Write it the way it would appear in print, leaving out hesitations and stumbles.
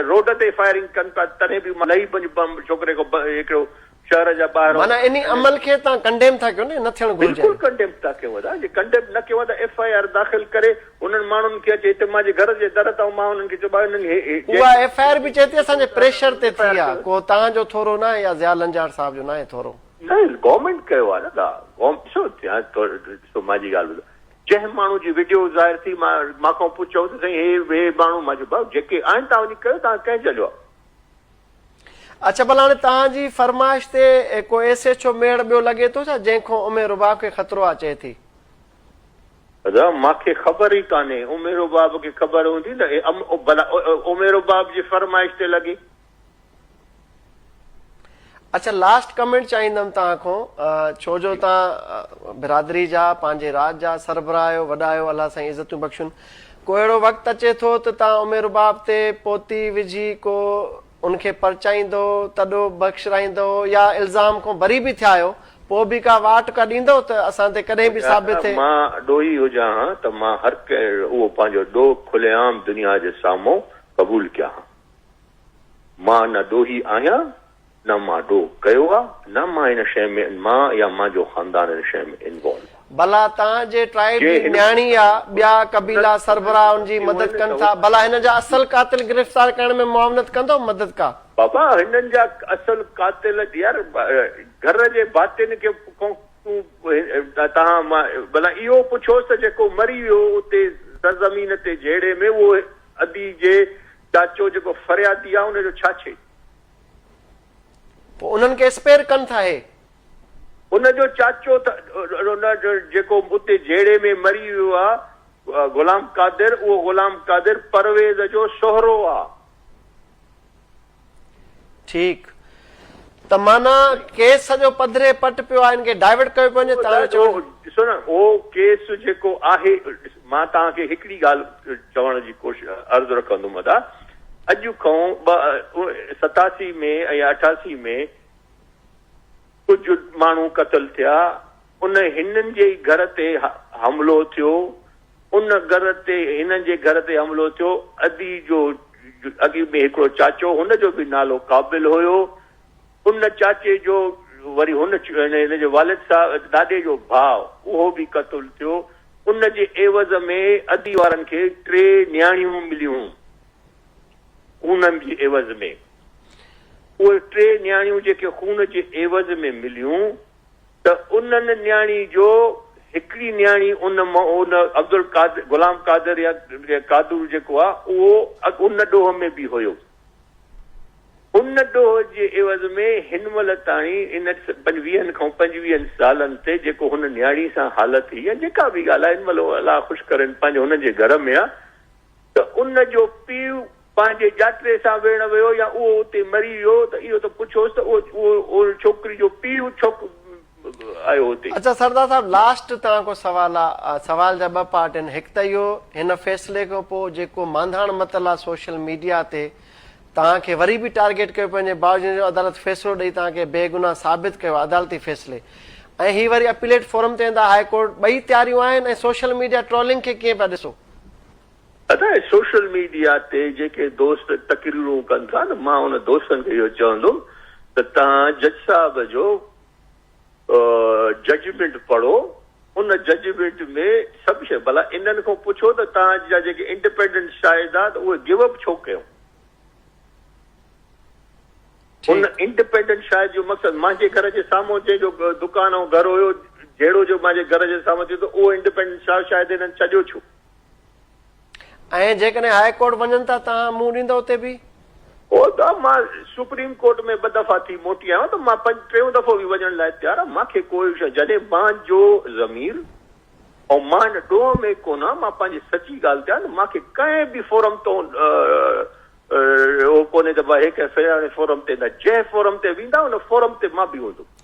Road تي firing ڪن پيا تڏهن به مان لهي پنهنجي ڇوڪري کان هڪڙو شهر جا ٻاهران. معنيٰ انهي عمل کي توهان ڪنڊيم ٿا ڪيو نه نه ٿيڻ گهرجي. بلڪل ڪنڊيم ٿا ڪيون ادا جي ڪنڊيم نه ڪيون ها ته ايف I R داخل ڪري انهن ماڻهن کي اچي هتي مانجي گهر جي در تان مان انهن کي چيو ڀاء انهن هي اها ايف I R به چئي ٿي اسان جي پريشر تي ٿي آ ڪو توهان جو ٿورو ناهي يا ضياء لنجار صاحب جو ناهي ٿورو. نه گورنمينٽ ڪيو آ نه ادا ڏسو ڏسو مانجي ڳالهه ٻڌو جنهن ماڻهو جي وڊيو ظاهر ٿي مان مان کان پڇيو ته سائين هي هي ماڻهو مان چيو ڀاء جيڪي آهن توهان وڃي ڪيو توهان ڪنهن جهليو آ. اڇا ڀلا هاڻي توهان جي فرمائش تي ڪو ايس ايڇ او ميڙ ٻيو لڳي ٿو ڇا جنهن کان ام رباب کي خطرو آ چئي ٿي. ادا مانکي خبر ئي ڪانهي ام رباب کي خبر هوندي نه ڀلا ام رباب جي فرمائش تي لڳي. اڇا لاسٽ ڪمينٽ چاهيندم توهان کان ڇو جو توهان برادري جا پنهنجي راڄ جا سربراهه آهيو وڏا آهيو الله سائين عزتون بخشن ڪو اهڙو وقت اچي ٿو ته توهان ام رباب تي پوتي وجهي ڪو ان کي پرچائيندو تڏو بخشرائيندو يا الزام کان بري به ٿيا آهيو پوء به ڪا واٽ ڪا ڏيندو ته اسان تي ڪڏهن به ثابت ٿئي. مان ڏوهي هجان ها ته مان هر ڪنهن اهو پنهنجو ڏوهه کلي عام دنيا جي سامهون قبول ڪيان ها. مان نه ڏوهي آهيان، نه مان ڏوهه ڪيو آ، نه مان ان شيء ۾ مان يا مان جو خاندان ان شيء ۾ انوالو آ. ڀلا تان جي ٽرائيب جي جي هن نياڻي آ، ٻيا قبيلا سربراهه ان جي مدد ڪن ٿا، ڀلا هن جا اصل قاتل گرفتار ڪرڻ ۾ معاونت ڪندو مدد ڪا؟ بابا هنن جا اصل قاتل يار گهر جي ڀاتين کي تون تهان مان ڀلا اهو پڇوس ته جيڪو مري ويو اتي سرزمين تي جهيڙي ۾ اهو ادي جي چاچو جيڪو فريادي آ ان جو ڇا ڇي. پوء انهن کي اسپيئر ڪن ٿا هي. ان جو چاچو ته ان جو جيڪو اتي جهيڙي ۾ مري ويو آ غلام قادر اهو غلام قادر پرويز جو سهرو آ. ٺيڪ ته معنيٰ ڪيس سڄو پڌري پٽ پيو آهي ان کي ڊائيورٽ ڪيو پيو وڃي توهان جو چوڻ. ڏسو نه اهو ڪيس جيڪو آهي مان توهان کي هڪڙي ڳالهه چوڻ جي ڪوشش عرض رکندم ادا اڄ کان 87 ۾ ۽ 88 ۾ ڪجهه ماڻهو قتل ٿيا ان هنن جي ئي گهر تي حملو ٿيو ان گهر تي هنن جي گهر تي حملو ٿيو. ادي جو اڳي ۾ هڪڙو چاچو هن جو به نالو قابل هيو. ان چاچي جو وري هن هن جي والد صاحب ڏاڏي جو ڀاء اهو به قتل ٿيو. ان جي عيوض ۾ ادي وارن کي ٽي نياڻيون مليون خون جي عيوض ۾. اهي ٽي نياڻيون جيڪي خون جي عيوض ۾ مليون. ته انهن نياڻي جو هڪڙي نياڻي ان ان عبدالقادر غلام قادر يا قادر جيڪو آ اهو ان ڏوهه ۾ به هيو ان ڏوهه جي عيوض ۾ هن مهل تاڻي ان ويهن کان پنجويهن سالن تي جيڪو هن نياڻي سان حالت ٿي يا جيڪا به ڳالهه آ هن مهل الله خوش ڪرين پنهنجي هن جي گهر ۾ آ ته ان جو پيء پنهنجي ڄاٽي سان ويڙهڻ ويو يا اهو اتي مري ويو ته اهو ته پڇوس ته اهو اهو ڇوڪري جو پيء ڇو آيو اتي. اڇا سردار صاحب لاسٽ توهان کان سوال آ سوال جا ٻه پارٽ آهن هڪ ته اهو هن فيصلي کان پوء جيڪو مانڌاڻ متل آ سوشل ميڊيا تي توهان کي وري به ٽارگيٽ ڪيو پيو وڃي باوجود جو عدالت فيصلو ڏئي توهان کي بيگناهه ثابت ڪيو آ عدالتي فيصلي ۽ هي وري اپيليٽ فورم تي ويندا هاء ڪورٽ ٻئي تياريون آهن ۽ سوشل ميڊيا ٽرولنگ کي ڪيئن پيا ڏسو. ادا سوشل ميڊيا تي جيڪي دوست تقريرون ڪن ٿا نه مان ان دوستن کي اهو چوندم ته توهان جج صاحب جو ججمينٽ پڙهو ان ججمينٽ ۾ سڀ شيء ڀلا انهن کان پڇو ته توهان جا جيڪي انڊيپينڊنٽ شاهد آ ته اهي گيو اپ ڇو ڪيو ان انڊيپينڊنٽ شاهد جو مقصد مانجي گهر جي سامهون جنهن جو دڪان ۽ گهر هيو جهيڙو جو مانجي گهر جي سامهون ٿيو ته اهو انڊيپينڊنٽ شاهد هنن ڇڏيو ڇو؟ ۽ جيڪڏهن هاء ڪورٽ وڃن ٿا توهان منهن ڏيندؤ اتي به؟ او ته مان سپريم ڪورٽ ۾ ٻه دفعا ٿي موٽي آيو آهيان ته مان پنج ٽيون دفعو به وڃڻ لاء تيار آهيان مان کي ڪوئي شيء جڏهن مان جو ضمير ۽ مان هن ڏوهه ۾ ڪونه آهيان مان پنهنجي سچي ڳالهه تي آهيان ته مان کي ڪنهن به فورم تون اهو ڪونهي ته ڀائي هي ڪنهن فلاڻي فورم تي نه جنهن فورم تي ويندا ان فورم تي مان به هوندم.